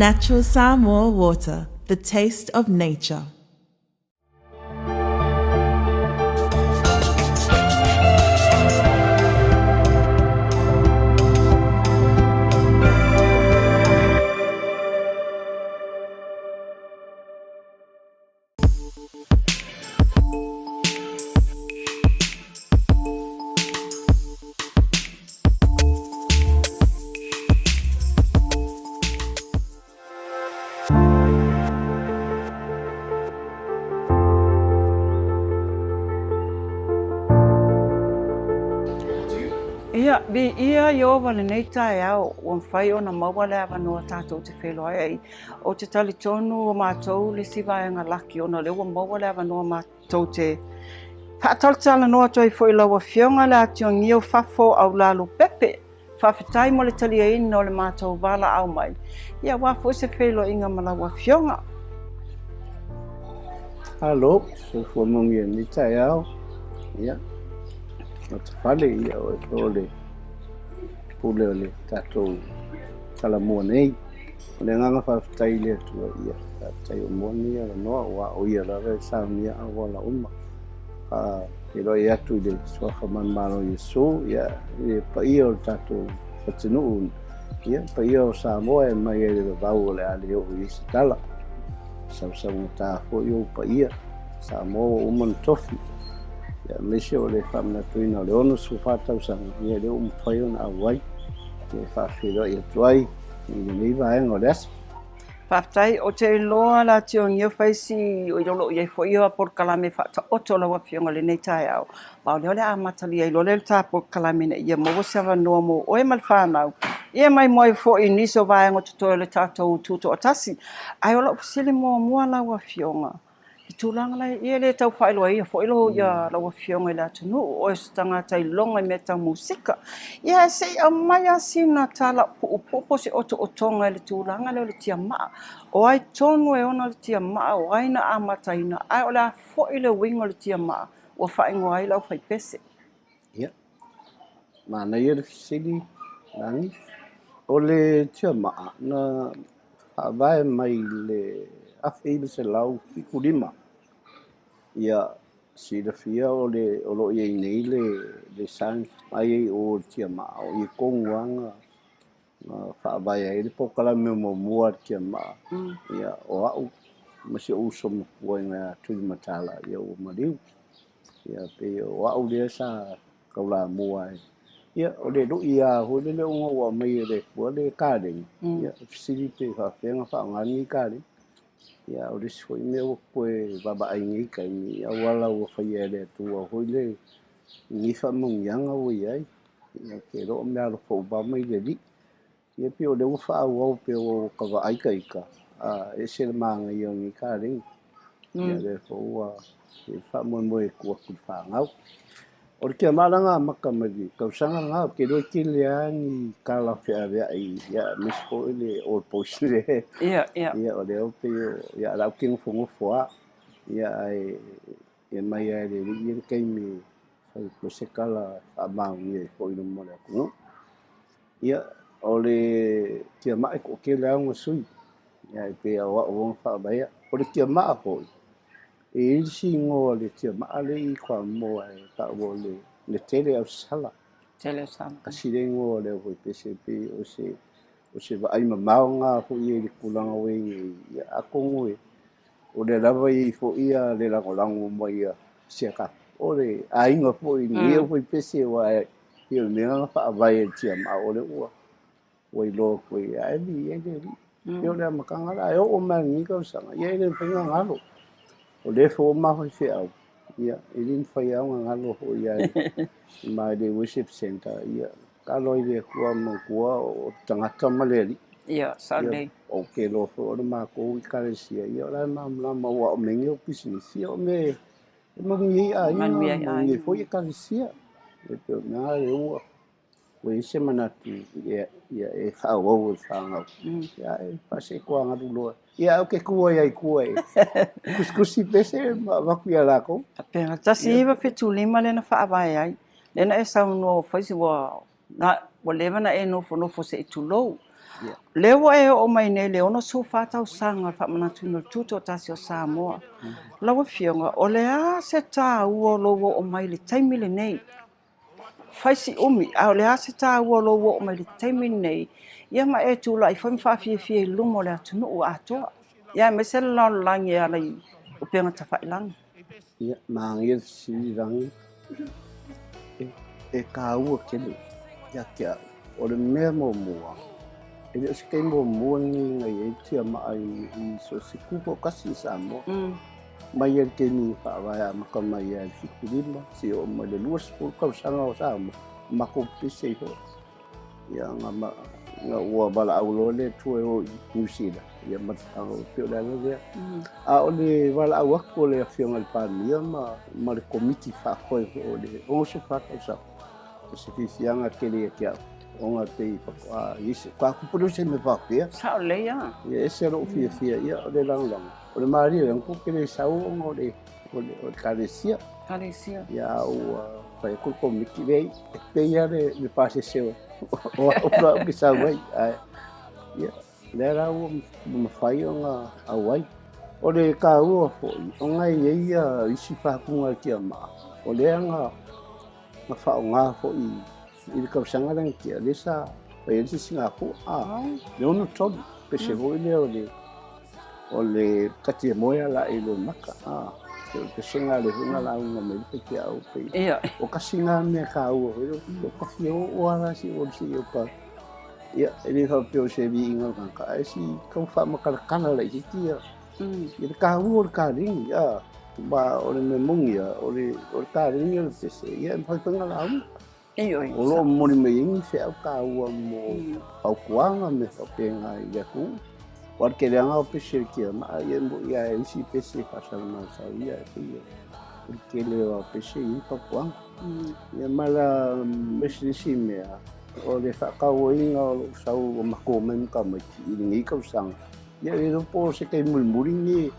Natural Samoa water, the taste of nature. Ia, viia Ieova lenei taeao, ua mafai ona maua le avanoa tatou te feiloai ai. Ou te talitonu o matou le isi vaega laki ona o lea ua maua le avanoa matou te faatalatalanoa atu ai foi i lau Afioga le Atiogio Fafo Aulalo Pepe. Faafetai mo le taliaina o le matou valaau mai, ia aua foi se feiloaiga ma lau Afioga. Alo, soifua manuia i lenei taeao. Ia, matafale ia oe foi o le pule o le tatou Talamua nei. O le agaga faafetai i le Atua, ia, faafetai ua maua lenei avanoa, aua o Ia lava e saunia auala uma. Faafeiloai atu i le Suafa Manumalo o Iesu, ia, i le paia o le tatou atunuu, ia, le paia o Samoa e mai ai le vavau o le a le oo i ai se tala. Sausaugata foi ou paia, Samoa ua uma ona tofi, ia, aemaise o le faamanatuina o le 64 tausaga, ia, lea ua mafai ona auai, ia, e faafeiloai atu ai i lenei vaega o le aso. Faafetai, ou te iloa la Tiongia fai si o lo o i ai foi ia polokalame faataoto lau Afioga i lenei taeao. Ma o lea o le a amatalia ai loa lea le ta polokalame ina ia maua se avanoa mo oe ma le fanau, ia maimoa ai foi i nisi o vaega o totoe o le tatou Tutoatasi. Ae o lau fesili muamua lau Afioga, I tulaga la ia e le tau faailoaina foi lou ia lau afioga i le atunuu o oe o se tagata iloga i mea tau musika. Ia se i aumai lava sina tala puupuu po o se otootoga i le tulaga lea o le tiamaa. O ai tonu e ona le tiamaa, o ai na amataina, ae o le a foi le uiga o le tiamaa ua faaigoa ai le aufaipese? Ia, manaia le fesili, Lagi. O le tiamaa na faavae mai i le 1975. Ia, silafia o le o lo o i ai nei le le sign mai ai i o le tiamaa, o i tonu lava na na faavae ai le polokalame muamua a le tiamaa. Ia, o au ma si ou uso matua ina ia Tuimatala, ia ua maliu. Ia, pei o au lea sa taulamua ai. Ia, o le lui lava foi lele ona ua aumai e le Atua le kaleni, ia, e fesili pe faapefea ona faaaoga lenei kaleni. Ia, o le isi foi mea ua toe vaavaai i nei taimi i auala ua faia e le Atua foi le i nei faamanuiaga ua i ai. Ia, ou te iloa o meaalofa uma mai le Alii. Ia pei o lea ua faaauau pei ua ta vaai ta ita, a e ese le manaia o lenei kaleni. Ia lea foi ua faamoemoe e tuu atu i le fanau. O le tiamaa la na amata mai le tausaga lena, ou te iloa e tele lava ni tala feaveai, ia aemaise foi le old boys lea. Ia, ia. Ia o lea pei o, ia o la ou te nofonofo lava, ia ae e mai lava e le alii le taimi e fai atu ai se tala e faamaonia ai foi i luma o le atunuu. Ia, o le tiamaa e toatele lava ona sui, ia e pei o au na faavaea. O le tiamaa foi, e i ai le isi igoa o le tiamaa lea e i Toamua e taua o le tele ausala. Tele ausala. Tasi le igoa o le aufaipese pei o se o se vaai mamao lena foi i le tulaga ua i ai nei, ia atonu e o lea lava e i ai foi le lagolago mai a si a tatou o le aiga foi i lenei aufaipese aua e pei o le mea lena na faavae e le tiamaa o lea ua ua iloa atu ai ae viia le Alii. Pei o le amataga la e oo mai i lenei tausaga, ia e le mafai ona galo. O lea foi ua mafaifeau, ia e le mafai lava ona galo foi ia i my le worship center, ia talo ai le Atua manatua o le tagata ma le Alii. Ia, sao lelei. Ou te iloa foi o le matou ekalesia, ia o la e malamalama aua o mea nei o pisinisi, ia o mea e manuia ai aiga, manuia ai foi ekalesia. E pei o mea lea ua ua i ai se manatu ia e faaauau e le fanau, ia ae faaseetoa loa. Ia ae ou te tu ai lava i tua e tusitusi pese ma avatu ia latou. Faapena, 1975 lea na faavae ai, lea na e saunoa ua fai si, ua, na, ua leva na e nofonofo se i tulou. Lea ua e oo mai nei le 64 tausaga o le faamanatuina o le Tutoatasi o Samoa. Lau Afioga, o le a se taua o lou oo mai i le taimi lenei? Fai si umi, a o le a se taua o lou oo mai i le taimi lenei, ia ma e tulai foi ma faafiafia i luma o le atunuu atoa, ia aemaise le lalolagi e ala i upega tafailagi. Ia, manaia le fesili lagi, e taua tele ia te au. O le mea muamua, e le o se taimi muamua lenei na i ai tiamaa i so o se tutoatasi i Samoa. Mai lava i le taimi na faavae amata mai ai i le 75 seia oo mai i le 20 tausaga o Samoa, matou pese ai foi. Ia, na, na ua valaau loa le Atua e o i Niu Sila, ia ma le pei o le ala lea. A o le valaau atu o le Afioga i le Palemia ma, ma le Komiti Faafoe foi o le 64 tausaga, o se fiafiaga tele ia te au, ona e pei faatoa i ai se, faatoa tupu lea o se mea faapea. Sao lelei lava. Ia, ese lou fiafia, ia, o le lagolago. O le malie lea, ou te le sau ona o le, o le, o le Ekalesia. Ekalesia. Ia, a ua fai atu le komiti, leai, e pei lava le, le pasese o, o au la ou te sau ai. Ae, ia, lea la ua mafai ona auai. O le taua foi, ona e i ai ia isi faatuga a le tiamaa, o lea na, na faaaoga foi i le tausaga lea na tea, lea sa fai ai le sisigafua, a, le 63, pese foi lea o le, o le tatiamoe ala i lou mata, a, o le pesega lea foi na lauga mai ai le faifeau, pei, o kasi na mea taua foi lea, o ka fia oo lava la si o le si o ka, ia, e le faapea o se viiga o le tagata, ae si tau faamatalatala laitiiti ia, i le taua o le kaleni, a, ma o le mea moni lava, o le, o le kaleni o le pese, ia e mafai foi ona lauga. Ioe. O lo o momoli mai ai ni feau taua mo fautuaga ma mea faapena i le atunuu. Aua o le tele lava o pese o le tiamaa, ia e moni lava e i ai isi pese e faasalamausau ia, e pei o le tele o pese e i ai fautuaga. Ia ma le isi mea, o le faatauaina o lou sau o matou mai ma tamaiti i lenei tausaga, ia e le iloa po o se taimi mulimuli lenei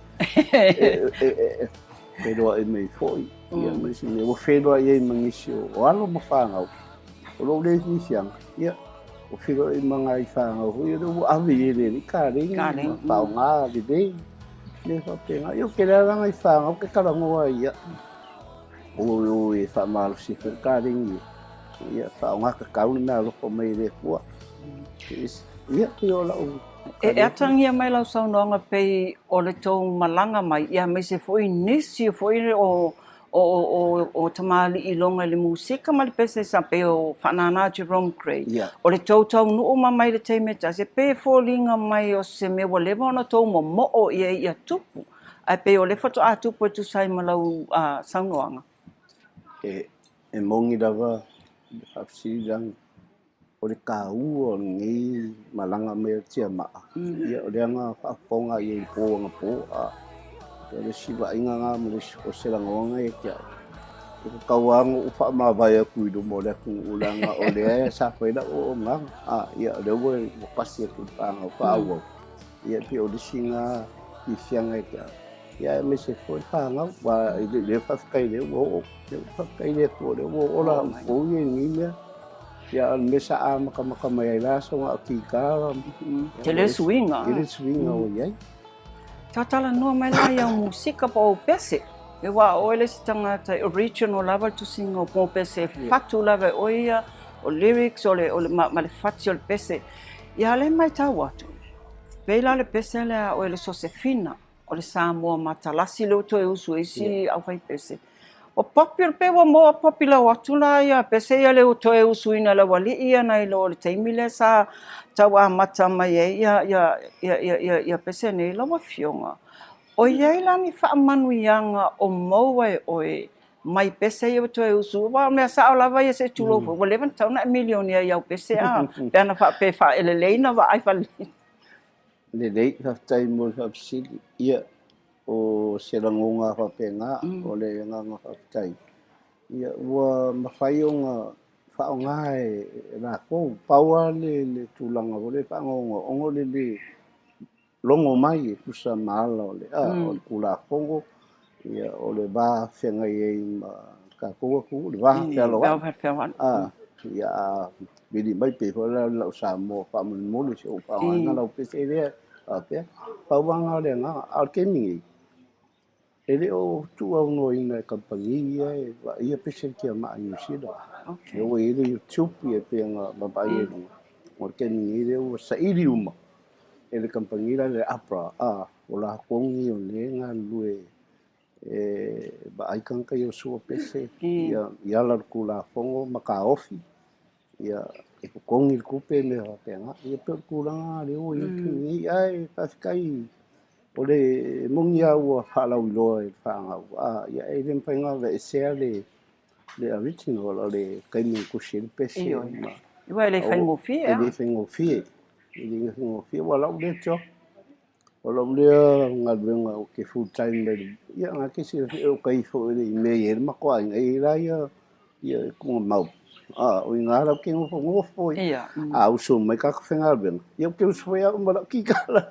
e feiloai mai foi. Ia ma isi mea, ua feiloai ai ma nisi o alo ma fanau, o lou le fiafiaga, ia, ua feiloai ma nai fanau foi ia lea ua ave i ai le alii kaleni ma faaaoga lelei, mea faapena. Ia, ou te leaga nai fanau ou te talanoa ai ia, oi oi e faamalosi foi le kaleni, ia, faaaoga tatau le meaalofa mai e le Atua. Ia, pei o lau E atagia mai lau saunoaga pei o le tou malaga mai, ia aemaise foi nisi foi o o o o tamalii iloga i le musika ma le pese sa pei o Faanana Jerome Gray. O le tou taunuu ma mai i le taimi e tasi, e pei e foliga mai o se mea ua leva ona tou momoo i ai ia tupu, ae pei o lea faatoa tupu e tusa ai ma lau saunoaga. E moni lava le faafesili lea. O le taua o lenei malaga mai o le tiamaa, ia o lea na faafofoga i ai i le po anapo, a o le isi vaaiga lena ma le isi o se lagona ia te au, e tatau lava ona ou faamavae atu i luma o le atunuu leaga o lea sa fai lau auaunaga, a ia o lea ua pasi atu i le fanau faaauau, ia pei o le isi lena fiafiaga ia te au. Ia aemaise foi le fanau, aua e le faafetai o lea ua oo, lea ua faafetai i le Atua o lea ua oo la outou ia i lenei mea. Ia a o le mea sa amatamata mai ai la aso na o kikā. Tele suiga. Tele suiga ua i ai. Ta talanoa mai la i au musika po o au pese. Aua o oe le isi tagata e original lava le tusiga o mo pese e fatu lava e oe ia, o lyrics o le, o le, ma, ma le fati o le pese. Ia lea e matau atu, pei la le pese lea a oe le Sosefina. O le Samoa matalasi lea ua toe usu ai isi aufaipese. Ua popular pei ua more popular atu la ia pese ia lea ua toe usuina e le aualii ia nai lo le taimi lea sa tau amata mai ai ia ia ia ia ia ia pese nei lau afioga. O i ai la ni faamanuiaga o maua e oe mai pese ia ua toe usu, aua o mea sao lava ia se i tulou foi, ua leva ona tatau ona e milionea i au pese a, pe ana faapea e faaelelei na vaai faalelei. Lelei, faafetai mo le faafesili. Ia, o se lagona faapena, o le agaga faafetai, ia, ua mafai ona faaaoga e latou. Pau lava le tulaga foi lea e faagaogoa, ona o le le logo mai e tusa ma ala o le, o le Tulafono, ia, o le va feagai ai ma le tatou atunuu, le va fealoai. Ia a vili mai pei foi la lau Samoa faamolemole se i ou faaaogaina lau pese lea faapea. Pau lava lena o le agaga. A o le taimi nei, e le o tuuaunoaina e kamupani ia e vaaia pese le tiamaa i Niu Sila. Lea ua i ai le YouTube e pei ona vaavaai ai i luga. O le taimi nei lea ua saili uma e le kamupani la le APRA, a, o latou nei o lea e galulue e vaai tagata ia o sua pese ia i ala o le Tulafono ma taofi ia e totogi le tupe ma mea faapena. Ia pei o le tulaga lea ua i ai le taimi nei, ae faafetai o le moni lava ua faalauiloa e le fanau, a ia e le mafai ona aveesea le original o le taimi na tusi ai le pese. Ioe. Aua e le faigofie lava. E le faigofie, e le faigofie. Aua o lau lea job, O lou lea galuega ou te full time ai ia na te silafia o tai foi i mea e i ai le matou aiga e i ai la ia ia tuugamau a o i ina la ou te nofonofo ai a usu mai tagata faigaluega ia ou te usu foi au ma lau kikala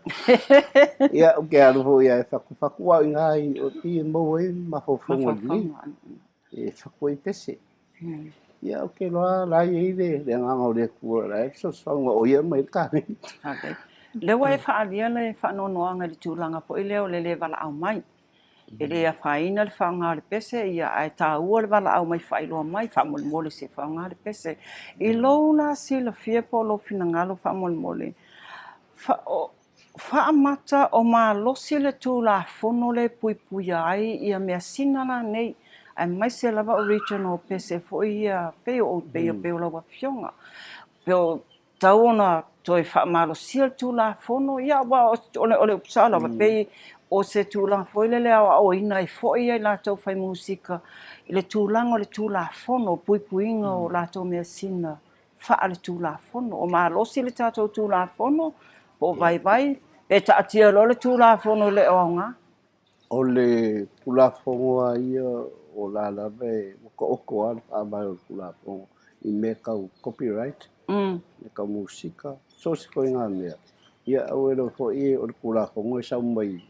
ia ou te alu foi lava e fatufatu aua o i ina o i e maua ai mafaufauga lelei e fatu ai pese. Ia ou te iloa la e i ai le agaga o le Atua la e fesoasoani o ia e aumai ai le kaleni. Okay. Lea ua e faaalia le faanoanoaga i le tulaga foi lea o le le valaau mai. E le afaina le faaaoga o le pese, ia, ae taua le valaau mai faailoa mai, faamolemole se i faaaoga le pese. I lou la silafia po o lou finagalo faamolemole, Faamata o malosi le Tulafono lea e puipuia ai ia measina la nei, aemaise lava original pese foi ia pei o pei o lau Afioga. Pe o tatau ona toe faamalosia le Tulafono, ia aua o le upu sao lava, pei o se tulaga foi lele e aoaoina ai foi i latou fai musika i le tulaga o le Tulafono, puipuiga o latou measina faaletulafono. O malosi le tatou Tulafono po o vaivai, pe taatia loa le Tulafono e le o aoga. O le Tulafono lava ia o la lava e ua taoto lava le faavae o le Tulafono i mea tau copyright, mea tau musika, so o se ituaiga mea. Ia aua iloa foi o le Tulafono e sau mai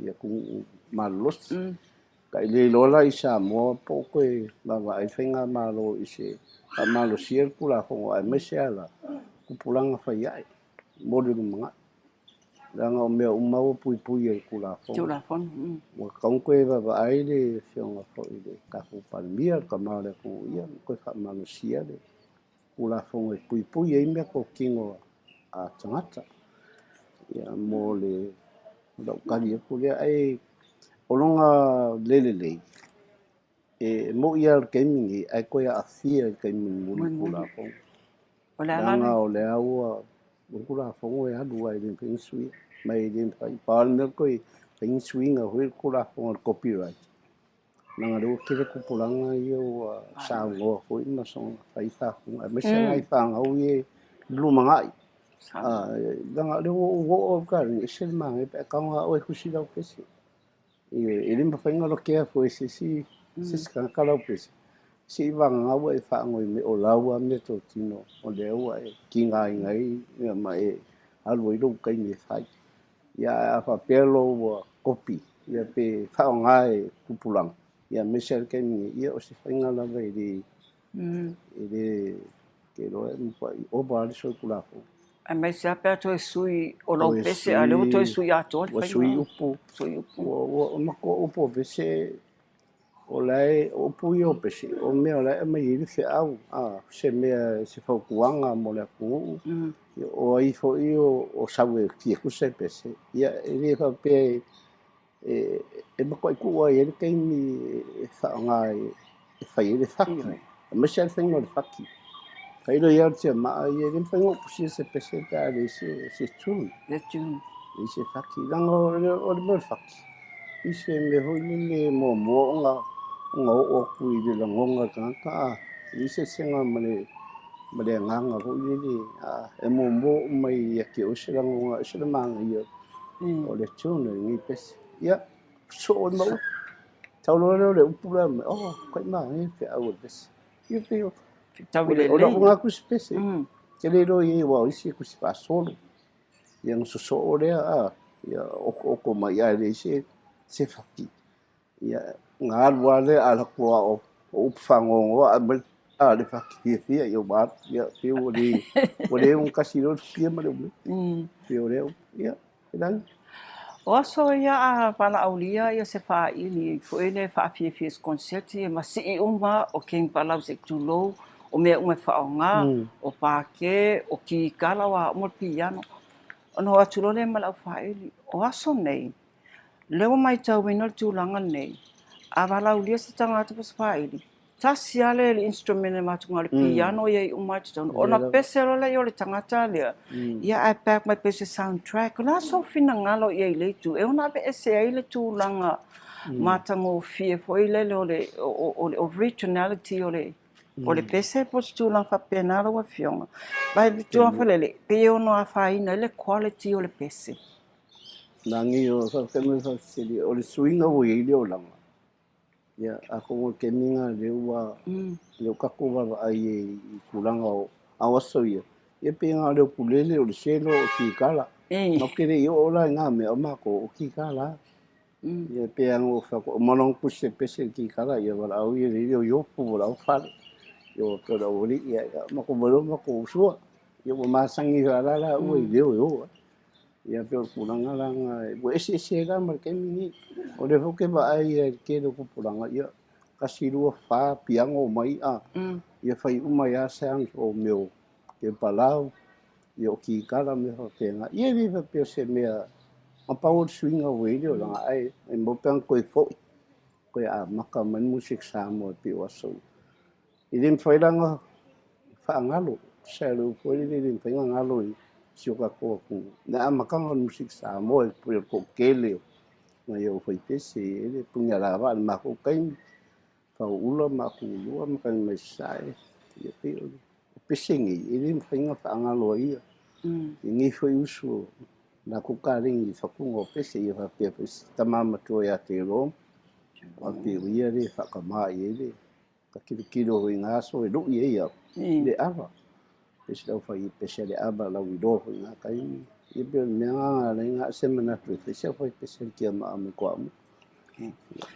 i atunuu malolosi. Ka i le iloa la i Samoa po o toe vaavaai le faigamalo i se faamalosia le Tulafono aemaise lava la tupulaga fai ae mo le lumanai. Leaga o mea uma ua puipui e le Tulafono. Tulafono. Ua tatau ona toe vaavaai le Afioga foi i le tatou Palemia, le tama o le atunuu ia, toe faamalosia le Tulafono e puipui ai meatotino a tagata. Ia mo le lau tali atu lea. Ae o lona le lelei, e moni lava o le taimi lenei, ae toe aafia i le taimi mulimuli i le Tulafono. Leaga o lea ua o le Tulafono e alu lava e le mafai ona suia. Ma e le mafai. Pau lava le mea o le toe fai ni suiga foi i le Tulafono o le Copyright, leaga o lea ua tele tupulaga ia ua saunoa foi ma soona fai faafouga, aemaise lava nai fanau ia e lumanai. Leaga o lea ua ou oo atu lava, e ese le manaia pe a tago lava oe e tusi lau pese. E le mafai ona lotea foi e se isi tagata lau pese, seiavagana ua e faanoi mai o lau lava meatotino o lea ua e tigaina ai ma e alu ai lou taimi e fai. Ia ae a faapea loa ua kopi ia pe faaaoga e tupulaga, ia aemaise lava le taimi nei, ia o se faiga lava e le, e le, ou te iloa e matuai ova lava le solitulafono. Aemaise lava pe a toe sui o lau pese, a o lea ua toe sui atoa le faiga. Ua sui upu. Sui upu. Ua matua upu o pese, o la e, o upu ia o pese, o mea o la e aumai ai le feau, a, se mea, se fautuaga mo le atunuu, o ai foi o sau e fia tusa e pese, ia e le faapea e matuai tuu lava i ai le taimi e faaaoga ai e fai ai le faki, aemaise lava le faiga o le faki. Fai loa ia o le tiamaa ia, e le mafai ona ou tusia se pese pe a leai se tune. Le tune. Leai se faki. Leaga o le mea o le faki, i se mea foi lele muamua ona ona oo atu i le lagona o le tagata, a, e leai se eseesega ma le ma le agaga foi lele, a, e muamua oo mai ia te oe se lagona, e ese le manaia o le tune o lenei pese. Ia, sosoo ai ma upu. Tau loa lea o le upu lea mai, oh, matua manaia le feau o le pese. Ia pei o, o lau lena tusi pese. Te le iloa i ai aua o isi e tusi faasolo. Ia ona sosoo lea, a, ia okooko mai ae leai se, se faki. Ia, ona alu lava lea, a alu atu lava o, o upu fagogoa ae mai A le faafiafia ia ua alu, ia pei ua le ua le ogatasi loa le fukia ma le umele. Pei o lea upu, ia, e lagi. O aso ia a valaaulia ia se faili foi lea e faafiafia i se konseti e masii uma o king palau se i tulou, o mea uma e faaaoga, o pākē, o kikala, o a uma le piano. Ona o atu loa lea ma le aufaili. O aso nei, lea ua matauina le tulaga lenei, a valaaulia se tagata po o se faili, tasi lava le instrument e avatu na o le piano ia i uma i totonu, ona pese loa lea o le tagata lea, ia ae pack mai pei o se sound track. O le a sou finagalo i ai i lea itu, e ono aveese ai le tulaga matagofie foi lele o le originality o le O le pese po o se tulaga faapena lau Afioga. Aua i le tulaga foi lele, pei e ono afaina ai le quality o le pese. Lagi o faafetai mo le faafesili. O le suiga ua i ai le olaga, ia, atonu o le taimi lena lea ua lea ua tatou vaavaai ai i tulaga o ao aso ia, ia pei na o le ukulele, o le cello, o le kikala. Matou te le i oo la i na mea, o matou o kikala. Ia pei lava ona ou fai atu, uma loa ona tusi se pese i le kikala, ia valaau ia le o Iopu, valaau fale. Ia ua faapea o le aualii, ia matou omai loa matou sua. Ia ua masani lava la ua i leo e o ai. Ia pei o le tulaga la lena, ua eseese ai la ma le taimi lenei. O lea foi ou te vaai i le tele o tupulaga, ia, tasi, lua, fa piano omai a, ia fai uma ai lava sound o mea o kepalau, ia o kikala ma mea faapena. Ia e le faapea o se mea, na pau o le suiga ua i ai le olaga, ae maumau pe ana toe foi, toe amata mai le musika Samoa e pei o aso ia. E le mafai la ona faagalo, tusa o le upu foi lele, e le mafai ona galo i si o tatou atunuu le amataga o le musika Samoa e pei o le toatele o nai ou faipese e i ai le Punialavaa i le matou taimi, Fauula ma Akulua ma Tagimaissae, ia pei o pese nei e le mafai ona faagalo ai ia lenei foi uso o latou kalegi i fatuga o pese, ia faapea foi si tama matua ia Jerome, aua pei o ia lea e faatama i ai le ta tilotilo foi i na aso e lui ai au i le ava. Pese le aufai pese a le ava lauiloa foi i na taimi. Ia pei o le mea lena na ala ai ona ae se manatu e fai se aufai pese a le Tiamaa mai Toamua.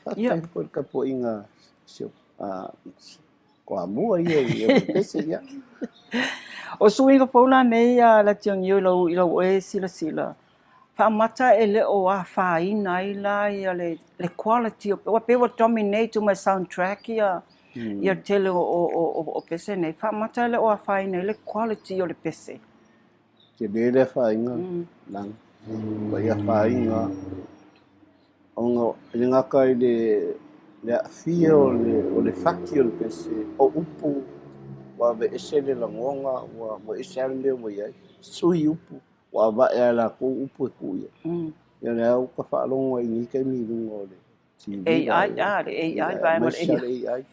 Faafetai foi i le tapuaiga a si Toamua ia i au pese ia. O suiga fou la nei a Latiogio i lau i lau oe silasila, faamata e le o afaina ai la ia le le quality o aua pei ua dominate uma e sound track ia ia le tele o o o pese nei, faamata e le o afaina ai le quality o le pese. Tele le afaina, lana, ua i afaina ona e le gata i le le aafia o le o le fati o le pese, o upu ua aveese le lagona, ua ua ese lava le mea ua i ai, sui upu, ua avae lava e latou upu e tuu i ai. Ia lea ua ta faalogo ai i nei taimi i luga o le TV AI, a, le AI, vaega o le AI. Le AI.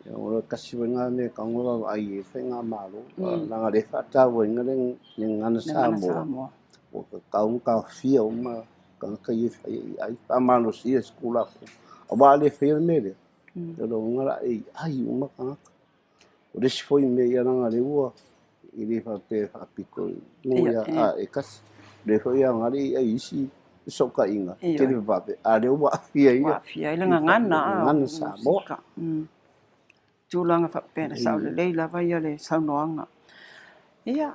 Ia, o le tasi foi lena mea e tatau ona vaavaai i ai le faigamalo, leaga lea e faatauaina le gagana Samoa, ua tatau ona taofia uma tagata ia e fai AI, faamalosia i se Tulafono. Aua a le faia le mea lea, o lona uiga o le a AI uma tagata. O le isi foi mea, ia leaga o lea ua, e le faapea e faapito i ia a e tasi. O lea foi e aoga le AI i isi fesootaiga televavave, a o lea ua aafia ai Ua aafia ai le gagana, gagana Samoa. Tulaga faapena, sao lelei lava ia le saunoaga. Ia,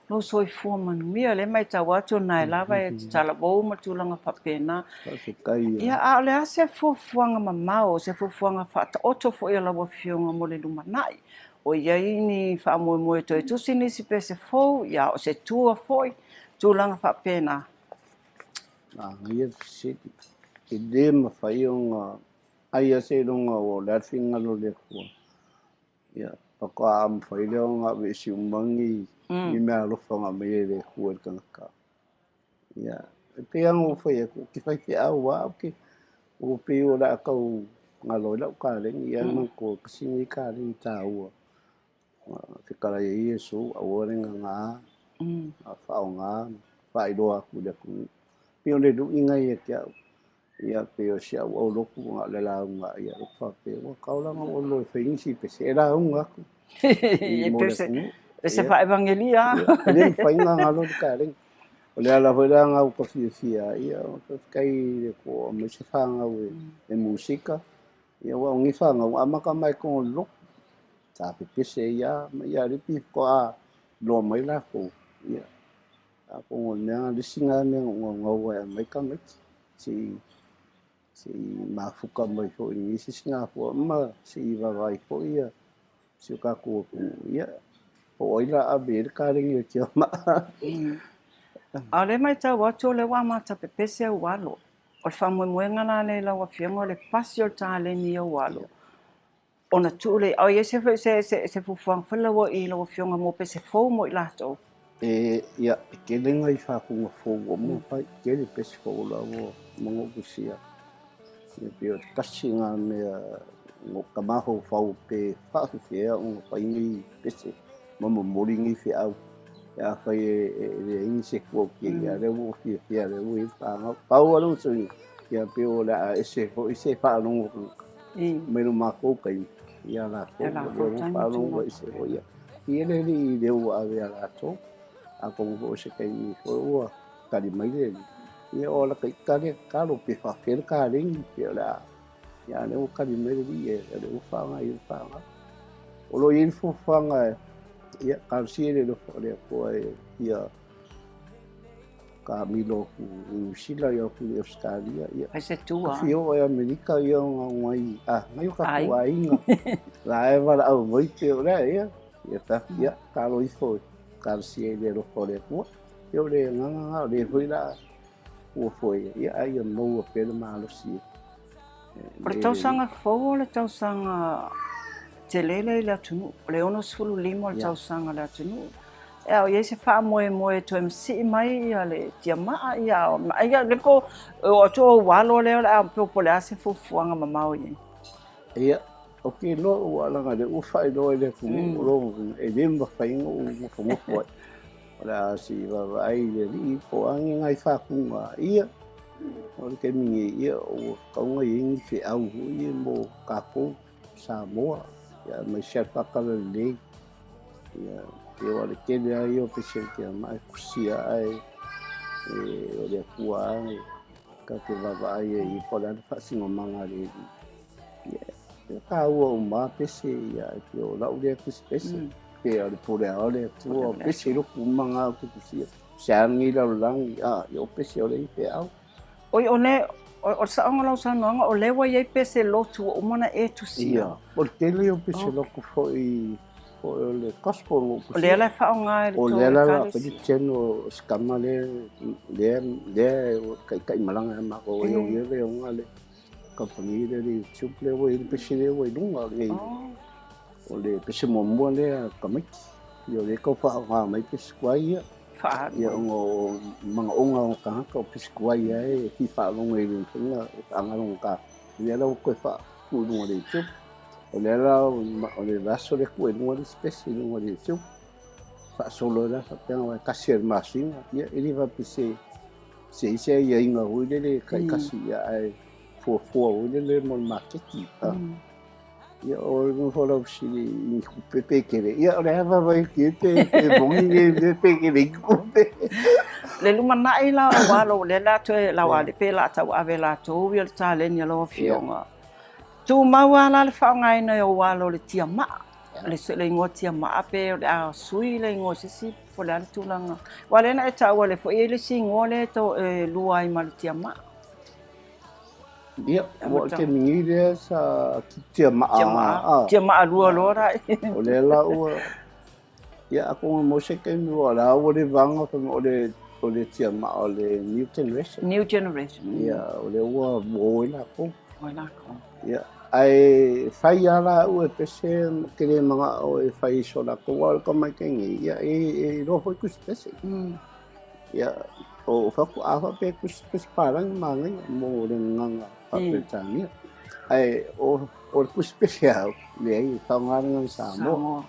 lou soifua manuia, o lea e matau atu o lena lava e talavou ma tulaga faapena. Faafetai. Ia, a o le a se fuafuaga mamao, se fuafuaga faataoto foi a lau Afioga mo le lumanai? O i ai ni faamoemoe toe tusi nisi pese fou, ia, o se tour foi, tulaga faapena. Manaia le fesili. E le mafai ona ai lava seiloga ua o le a le finagalo o le Atua. Ia, faatoa mafai lea ona aveese uma ni ni meaalofa na aumai e le Atua i le tagata. Ia, e pei lava ona ou fai atu, ou te faifeau lava, ou te, ua pei o le a tau galo ai lau kaleni, ae manatua tasi lenei kaleni taua. Fetalai ai Iesu, aua le gagā, a faaaoga, faailoa atu i le atunuu. Pei o le luiga ia te au. Ia, pei o si au aulotu na o le lauga ai, ou faapea, ua tatau la ona ou alu loa e fai nisi pese, e lauga atu i mo le atunuu. Pese faa-evangelia. E le mafai ona galo le kaleni. O le ala foi lea na ou ta fiafia ai, ia, faafetai i le Atua ua aumai se fanau e musika. Ia, aua o nei fanau, amata mai i totonu o le lotu. Sa pepese ai lava ma ia le pi faatoa iloa mai latou, ia, atonu o le mea lena, le isi lena mea na ou naunau ai e aumai tamaiti, se i se i mafuta mai foi i lenei sisigafua ma se i vaavaai foi ia si o tatou atunuu, ia, po o ai la ave i ai le kaleni a le tiamaa. A o lea e matau atu o lea ua amata pepese ou alo. O le faamoemoega la lea i lau Afioga o le pasi o le taleni i ou alo. Ona tuu lea, a o i ai se, se, se, se fuafuaga foi lea i lau Afioga mo pese fou mo i latou? E, ia, e tele nai faatuga fou ua uma ona fai, tele pese fou la ua uma ona ou tusia. Ia pei o le tasi lena mea na ou mafaufau pe faafefea ona fai nei pese ma momoli nei feau. Pe afai e leai ni security, a o lea ua ou fiafia lea ua i ai le fanau. Pau lava lou suiga, ia pei o le a ese foi se faalogo mai lo matou taimi ia latou, o lea ua faalogo ese foi ia. Ia le alii lea ua ave ia latou, atonu foi o se taimi foi ua tali mai le alii, ia o ala ita lea tatalo pe faafefea le kaleni pe o le a, ia a o lea ua tali mai le alii o lea ua faaaoga i le fanau. O lo o i ai le fuafuaga, ia talosia i le alofa o le Atua e fia taamilo atu i Niu Sila, ia atu i Ausetalia, ia. Fai se tua. Fia oo i Amerika, ia ona nai, a, nai o tatou aiga. La e valaau mai pe o lea, ia, ia ta, ia, talo ifo, talosia i le alofa o le Atua. Ia o le agaga lena, o lea foi la fuafua i ai, ia, a ia maua pea le malosi. O le tausaga fou o le tausaga tele lea i le atunuu, o le 65 o le tausaga o le atunuu. E ao i ai se faamoemoe e toe masii mai ia le tiamaa, ia, ia le ko, o atu o ou alo lea o le a po o le a se fuafuaga mamao i ai. Ia, ou te iloa ua leaga o lea ua faailoa i le atunuu, o lona uiga, e le mafai ona ou nofonofo ai. O le a se i vaavaai i le alii po o a ni nai faatuga, ia, o le taimi nei, ia, ua tatau ona i ai ni feau foi ia mo tatou Samoa, ia, aemaise lava le faatalalelei. Ia, e o le tele lava ia o pese o le tiamaa e tusia ae e, o le Atua lava e tatou te vaavaai ai po o le a le faasinomaga a le Alii. Ia, e taua uma lava pese, ia, e pei o lau lea tusi pese. Pe o le pule lava o le Atua, o pese lotu uma na ou te tusia. Se a lenei lalolagi, a, ia o pese o le feau. Oi, o le, o le saoga o lau saunoaga, o lea ua i ai pese lotu ua uma ona e tusia. Ia, o le tele o pese lotu foi, foi o le gospel na ou tusia. O lea la e faaaoga e le tou ekalesia. O lea la la Periteno, o se tama lea, lea, lea e taitai malaga ia matou, e o ia le ona le kamupani lea le YouTube lea ua i ai le pese lea ua i luga nei. O le pese muamua lea a tamaiti, ia o lea e tau faaaoga mai pese tuai ia. Faaalu Ia ona o manaoga o tagata o pese tuai lava e fia faalogo i le faiga e faagalogata. O lea la ua toe faatuu i luga o le YouTube. O lea la o le vaiaso lea tuu ai i luga le isi pese i luga o le YouTube. Faasolo ai la faapea aua e tasi lava i le masina. Ia e le faapea se se i ai se aiaiga foi lele taitasi ia ae fuafua foi lele mo le maketi. Ia, o le nofo lau fesili i ni tupe pe tele. Ia, o le a vaavaai atu i ai pe pe moni lenei mea pe tele ai ni tupe. Le lumanai la o alo o lea la toe lau ale pe la tauave latou ia le taleni a lau afioga. Tumau lava la le faaaogaina o alo o le tiamaa, le le igoa tiamaa pe o le a sui le igoa i se isi po o le a le tulaga. Aua o lea na e taua lea foi e i ai le isi igoa lea e lua ai ma le tiamaa. Ia, ua o le taimi nei lea sa tiamaa. Tiamaa, tiamaa lua loa la. O lea la ua, ia atonu e maua se taimi ua la ua leva ona fai mai o le o le tiamaa o le new generation. New generation. Ia, o lea ua o ai latou. O ai latou. Ia, ae fai lava la au e pese, ou te le manao e fai i so latou, aua o le tamaiti nei, ia e iloa foi tusi pese. Ia, o fai atu, a faapea e tusi pese palagi manaia mo le gagana faa-Peretania. Ae o le tusi pese au, leai, e faaaoga le gagana Samoa.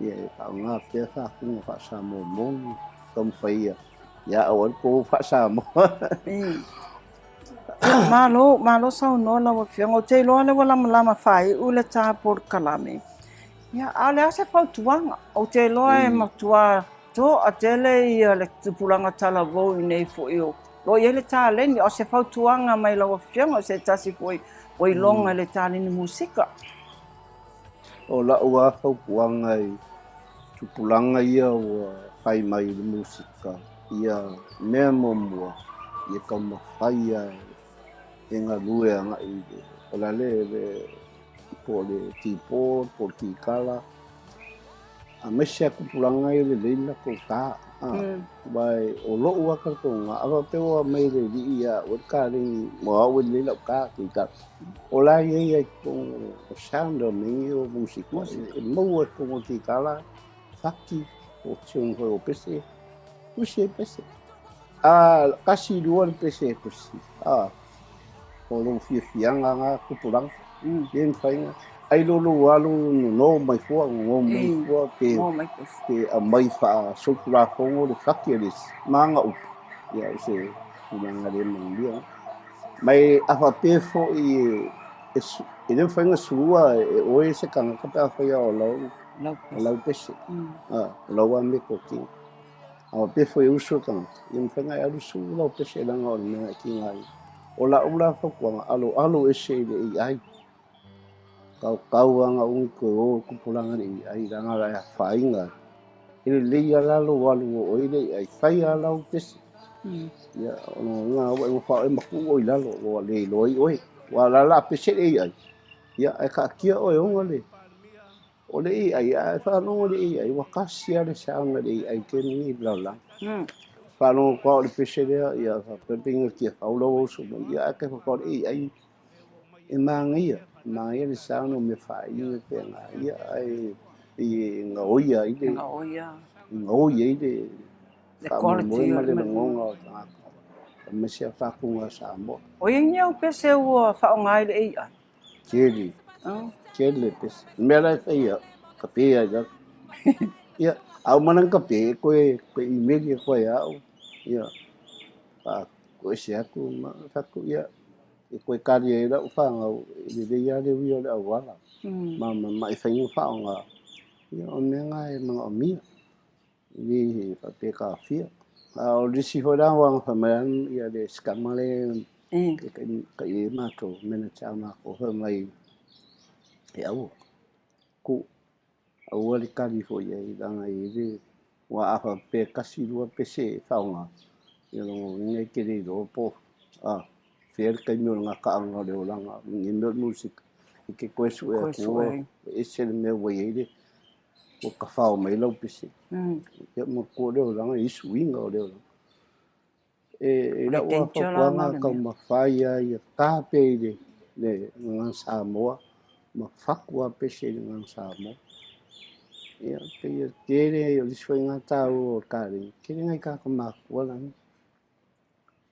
Ia, e faaaoga pea faatuga faa-Samoa moni, taumafai ia, ia aua le tou faa-Samoa. Ia, malo, malo saunoa lau Afioga. Ou te iloa lea ua lamalama faaiu le ta polokalame. Ia, a o le a se fautuaga? Ou te iloa e matua Toatele ia le tupulaga talavou i nei foi o lo o i ai le taleni, a o se fautuaga mai lau Afioga o se tasi foi ua iloga i le taleni musika. O la'u lava fautuaga i tupulaga ia ua fai mai i le musika, ia mea muamua ia taumafai lava e galue agai i le, o le a le, po o le keyboard po o le kikala, aemaise lava tupulaga ia e lelei le latou ta. Aua o lou lava talitonuga, a faapea ua aumai e le alii ia au le kalegi mo au e lelei lau ta kikala, o la e i ai lava i totonu o sound o mea nei o musika, e maua i totonu o le kikala, faki, po o tune foi o pese, tusi ai pese. A tasi lua le pese e tusi, a o lou fiafiaga na tupulaga, e le mafai ona, ai lo lou alu nono mai fua, nono mai fua pe pe aumai faasolitulafono le faki a le isi ma ana upu, ia o se tulaga le manuia. Ma e a faapea foi e le mafai ona sua e oe se tagata pe afai o lau lau pese, o lau lava mea A faapea foi e usu le tagata, ia mafai ona e alu sulu lau pese leaga o le mea na e tiga ai. O lau la fautuaga, aloalo ese i le AI. Taotau lava na umi toe o i tupulaga i le AI leaga o le afaina ai. E lelei lava la lou alu o oe i le AI, fai lava lau pese. Ia, o lona uiga ua e nofo lava oe ma tuu oe i lalo, ua le iloa ai oe. Aua o la o le a pese le AI, ia ae taatia oe e ona le O le AI, a e faalogo i le AI, ua tasi lava le sound a le AI i le taimi lenei i le lalolagi. Faalogo atu lava o le pese lea, ia faapea pe ina tiafau lau uso mai, ia ae faapea o le AI e manaia, e manaia le sound o mea faaina pe na, ia ae pei e gaoia ai le, gaoia ai le faamoemoe ma le lagona o tagata, aemaise lava faatuga a Samoa. O ia ni au pese ua faaaoga ai le AI? Tele. Tele pese. O le mea la e fai au, kape ai lalo. Ia, a uma la ona kape, e toe, toe email atu ai ia au, ia, faatoese atu ma fai atu, ia, e toe kali ai lau fanau, e lelei lava le uia o le auala, ma, ma, ma e fai ma faaaoga, ia, o le mea lena e manaomia. E le faapea e taofia. A o le isi foi la aua na fai mai lava le scammer lea e kai i ai matou, manager a matou fai mai e aua, ku, aua le kali foi i ai leaga e i ai le, aua a faapea e tasi lua pese e faaaoga, ia lona uiga e te le iloa po o fea le taimi o le gataaga o le olaga i lenei mea o le musika, e te toe sue atu ua ese le mea ua i ai le ua tafao mai lau pese. Ia manatua o le olaga, e i ai suiga o le olaga. E lau lava fautuaga, taumafai lava ia ta pea i le gagana Samoa ma fatu lava pese i le gagana Samoa. Ia, pei e tele, o le isi foi lena taua o le kalegi, e tele nai tagata matutua la e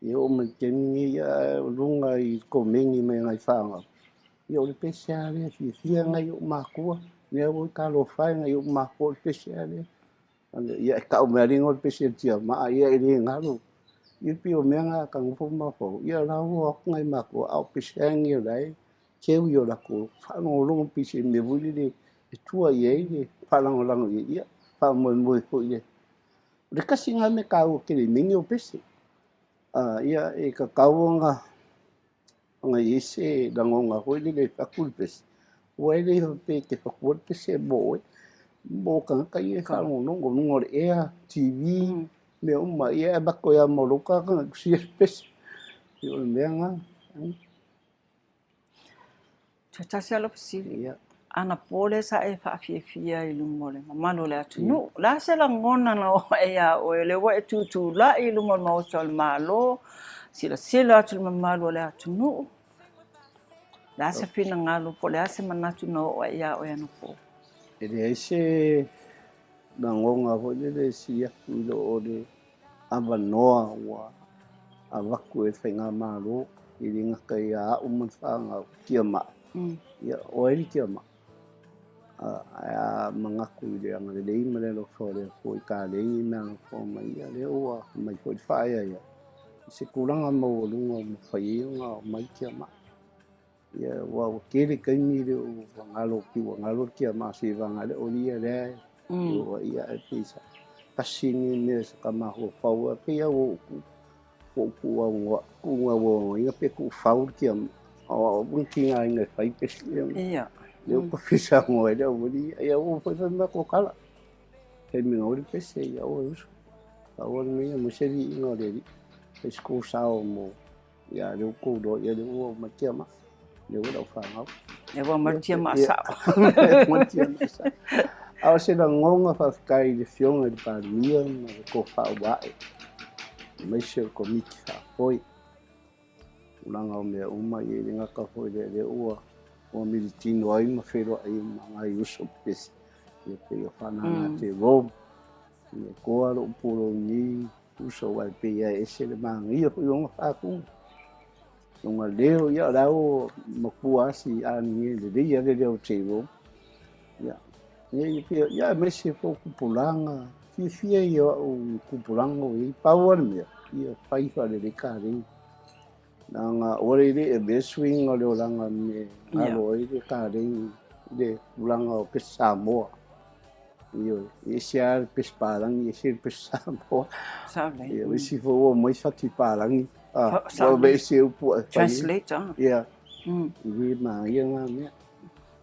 Ia oo mai i le taimi lenei, ia o luga i komeni mai nai fanau, ia o le pese lava lea e fiafia nai ou matua, lea ua talofa e nai ou matua o le pese lava lea. Ia e tau mai lava le igoa o le pese o le Tiamaa, ia e le galo. Ia pei o mea na ta nofo ma mafaufau, ia o la ua o atu nai matua, a o pese lava lenei o la e keu i o latou faalogologo pei se mea foi lele e tua i ai le faalagolago i ai, ia faamoemoe foi i le O le tasi lena mea taua tele i mea nei o pese. Ia e tatau ona i ai se lagona foi lele e fatu le pese, aua e le faapea e te fatua le pese mo oe, mo tagata ia e faalogologo i luga o le ea, TV, mea uma. Ia e avatu ai lava ma lou tagata na tusia le pese. Ia o le mea lena. Toe tasi lava lau fesili. Ia. Anapo lea sa e faafiafia i luma o le mamalu o le atunuu. O le a se lagona na oo ae ia oe, o lea ua e tutulai i luma o le Maota o le Malo, silasila atu i le mamalu o le atunuu. O le a se finagalo po o le a se manatu na oo ae ia oe anapo? E leai se lagona foi lele e sili atu i lo o le avanoa ua avatu e le Faigamalo, e le gata ia au ma le fanau Tiamaa, ia o ai le Tiamaa? Ae a manatu i le agalelei ma le alofa o le Atua i kalegi ma alofa mai, ia lea ua aumai foi le faaeaea i se tulaga maualuga ua mafai ai ona aumai Tiamaa. Ia aua ua tele taimi le ua galo ua galo le Tiamaa seivana le o ia lea ua ia ae pei sa tasi ni mea sa ka mafaufau a pei a ua ou tuuaunoaina pe tuufau le Tiamaa o au ni tigaina e fai pese. Ia. Lea ua fisago ai le aualii, ia ua foi fai mai kokala. Taimi na oli pese, ia oe uso. Aua le mea mo se viiga o le Alii. Fai se kou sao mo, ia lea ua kou iloa, ia lea ua omai tiamaa. Lea ua lau fanau. Lea ua omai tiamaa sao. Omai tiamaa sao. A o se lagona faafetai i le Afioga i le Palemia ma le tofa auae, aemaise o le Komiti Faafoe. Tulaga o mea uma, ia e le gata foi i lea, lea ua ua militino ai ma feiloai ma nai uso pepesi, ia pei o Faanana Jerome, ia toa lou pulou i nei uso aua e pei lava e ese le manaia foi o ona faatuga. Lona leo, ia o la ua matua lava si agiga lelei lava le leo o Jerome. Ia, ia, ia, ia aemaise foi o tupulaga, fiafia ia o au i tupulaga o i ai. Pau lava le mea, ia fai faalelei kalei. Leaga ua le le avea suiga o le olaga me galo ai le kalei i le tulaga o pese Samoa. Ioe, e ese lava le pese palagi, ese le pese Samoa. Sao lelei. Ia, o isi foi ua omai fati palagi. Ah, ua aveese upu ae fai ai. Translate, ah. Ia, e le manaia na mea.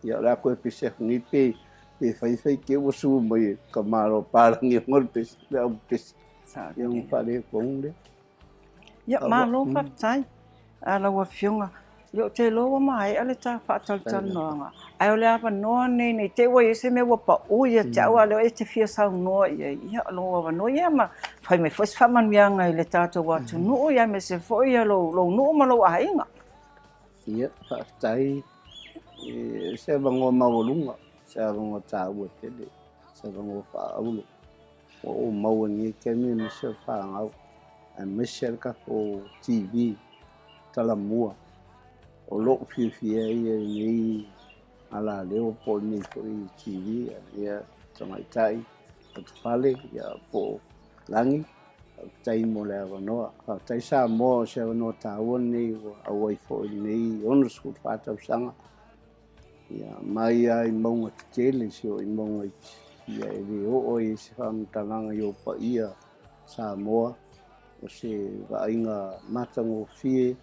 Ia, o le a toe pese atu nei pe, pe fai fai te ua sue mai e ka malo palagi ona le pese, le au pese. Sao Ia, ona faaletonu lea. Ia, malo faafetai a lau Afioga. Ia, ou te iloa ua maea le ta faatalatalanoaga, ae o le avanoa lenei ne i te i ua i ai se mea ua pau ia te au a o lea e te fia saunoa i ai, ia, o lou avanoa ia ma fai mai foi se faamanuiaga i le tatou atunuu, aemaise foi lou nuu ma lou aiga. Ia, faafetai. E, se avanoa maualuga, se avanoa taua tele, se avanoa faaauro. Ua ou maua i lenei taimi aemaise o le fanau, aemaise le tatou TV Talamua. O lou fiafia ia i lenei alaleo po o lenei foi TV, ia tamaitai Patupale ia po o Lagi. Faafetai mo le avanoa. Faafetai Samoa o se avanoa taua lenei ua auai foi i lenei 64 tausaga. Ia, mai lava i mauga tetele si o i mauga iti, ia e le oo ai se faamatalaga i ou paia Samoa, o se vaaiga matagofie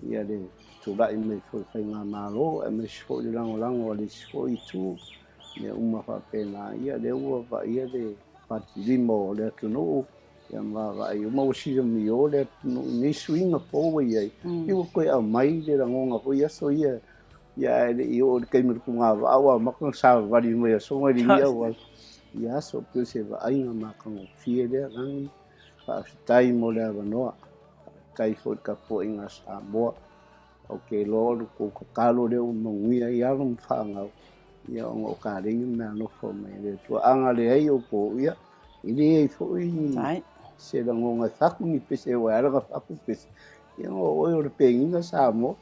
ia le tulai mai foi o faigamalo, aemaise foi le lagolago a le isi foi itu, mea uma faapena, ia lea ua vaaia le patilima o le atunuu, ia ma vaavaai uma ua silamio le atunuu i nei suiga fou ua i ai, ia ua toe aumai le lagona foi i aso ia, ia ae le i oo i le taimi o le tugavaa ua amata ona savavali mai aso mai lenei auala. Ia aso pei o se vaaiga matagofie lea Lagi, faafetai mo le avanoa, faafetai foi i le tapuaiga a Samoa. Ou te iloa o le tou tatalo lea ua manuia ai alo ma fanau, ia ona o kalei ma meaalofa mai a le Atua. A na leai outou, ia e leai foi ni se lagona e fatu ni pese aua e ala ona fatu pese, ia ona o oe o le peniga Samoa,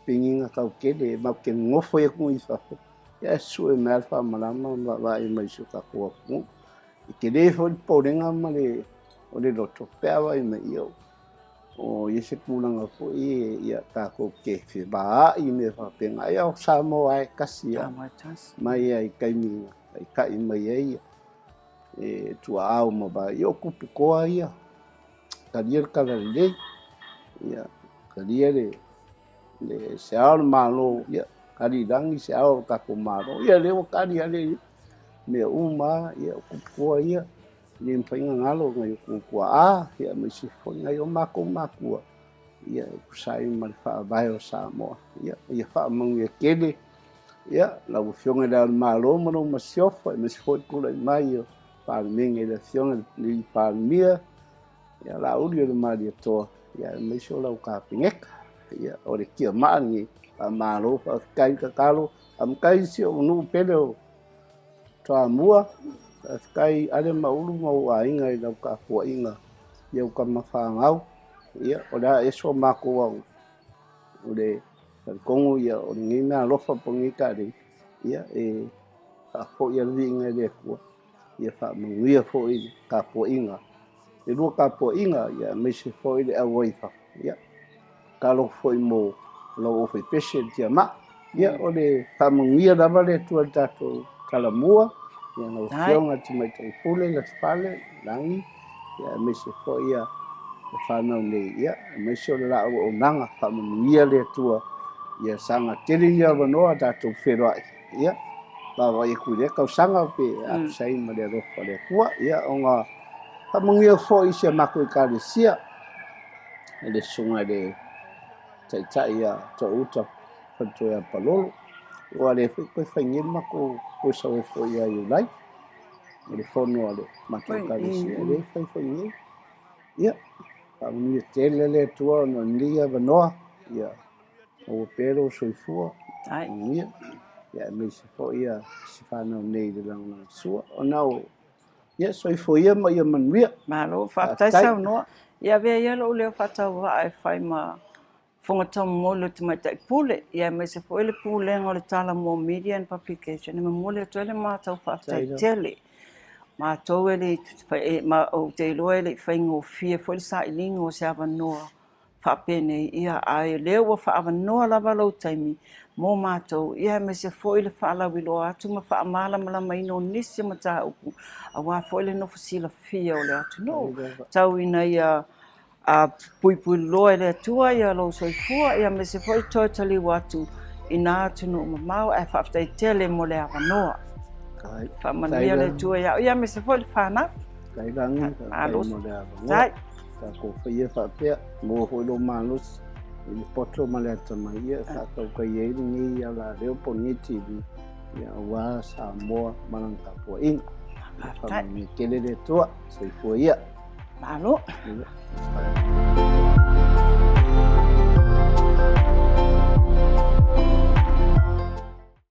peniga tautele matou te nonofo ai atu i fafo, ia ae sue mai lava le faamalama ma vaavaai mai i si o tatou atunuu. E tele foi le popolega ma le o le loto pe a vaai mai, ia o i ai se tulaga foi ia tatou te fevaai i mea faapena. Ia o Samoa lava e tasi lava. Samoa e tasi. Mai lava i taimi na taitai mai ai e tuaau ma vae. Ia o tupu toa ia, talia le talalelei, ia talia le le se ao o le Malo, ia kali i lagi se ao o le tatou Malo. Ia lea ua kali lava le mea uma lava, ia o tupu toa ia. E le mafai ona galo nai o outou tuaa, aemaise foi nai o matou matua, ia, e tusa ai ma le Faavae o Samoa. Ia, ia faamanuia tele, ia, lau Afioga i Le Ao o le Malo ma lau Masiofo, aemaise foi le tulai mai o Palemene i le Afioga i le Palemia, ia, Laauli o le Malietoa, ia, aemaise o lau Kapeneta. Ia, o le tiamaa lenei, faamalo, faafetai tatalo, faamatai si ou nuu pele o Toamua, faafetai Ale ma Ulu ma ou aiga i lau tapuaiga i au tama fanau. Ia, o le a ese o matou aoga, o le talitonu ia o lenei meaalofa po o lenei kalei, ia e faafoi lava le viiga i le Atua, ia faamanuia foi le tapuaiga, le lua tapuaiga, ia aemaise foi le auai i fafo. Ia, tatalo foi mo lou aufaipese le tiamaa. Ia, o le faamanuia lava le Atua i le tatou Talamua, ia lau Afioga i le Tamaitai Pule Latupale Lagi, ia aemaise foi ia le fanau nei, ia aemaise o le la auaunaga, faamanuia le Atua, ia saga tele ni avanoa tatou feiloai. Ia, vaavaai atu i lea tausaga pe a tusa ai ma le alofa o le Atua. Ia, ona faamanuia foi i si a matou Ekalesia, i le susuga i le Taitai ia Toeuta Faletoi ia Palolo, ua le foi toe fai nei le matou toe sau ai foi ia Iulai, o le fono a le matou Ekalesia, e le fai foi nei. Ia, faamanuia tele le Atua ona o lenei avanoa, ia maua pea lou soifua, manuia, ia aemaise foi ia si fanau nei i le lagolagosua. Ona o, ia soifua ia ma ia manuia. Malo, faafetai saunoa. Ia avea ia lou leo faatauvaa e fai ma Fofoga Taumomoli o le Tamaitai Pule, ia aemaise foi le Pulega o le Talomua Media and Publication e momoli atu ai le matou faafetai tele. Matou e le i, ma ou te iloa e le i faigofie foi le sailiga o se avanoa faapenei, ia ae o lea ua faaavanoa lava lou taimi mo matou, ia aemaise foi le faalauiloa atu ma faamalamalamaina o nisi o mataupu aua foi le nofo silafia o le atunuu tau ina ia A puipui loa e le Atua ia lou soifua, ia aemaise foi toe taliu atu i nā atunuu mamao, ae faafetai tele mo le avanoa. Faamanuia le Atua ia ia aemaise foi le fanau. Faafetai Lagi, faafetai mo le avanoa. Tatou faia faapea, maua foi lou malosi i le poto ma le atamai ia e faatautai ai lenei alaleo po o lenei TV ia aua Samoa ma lana tapuaiga. Faamanuia tele le Atua. Soifua ia. Malo.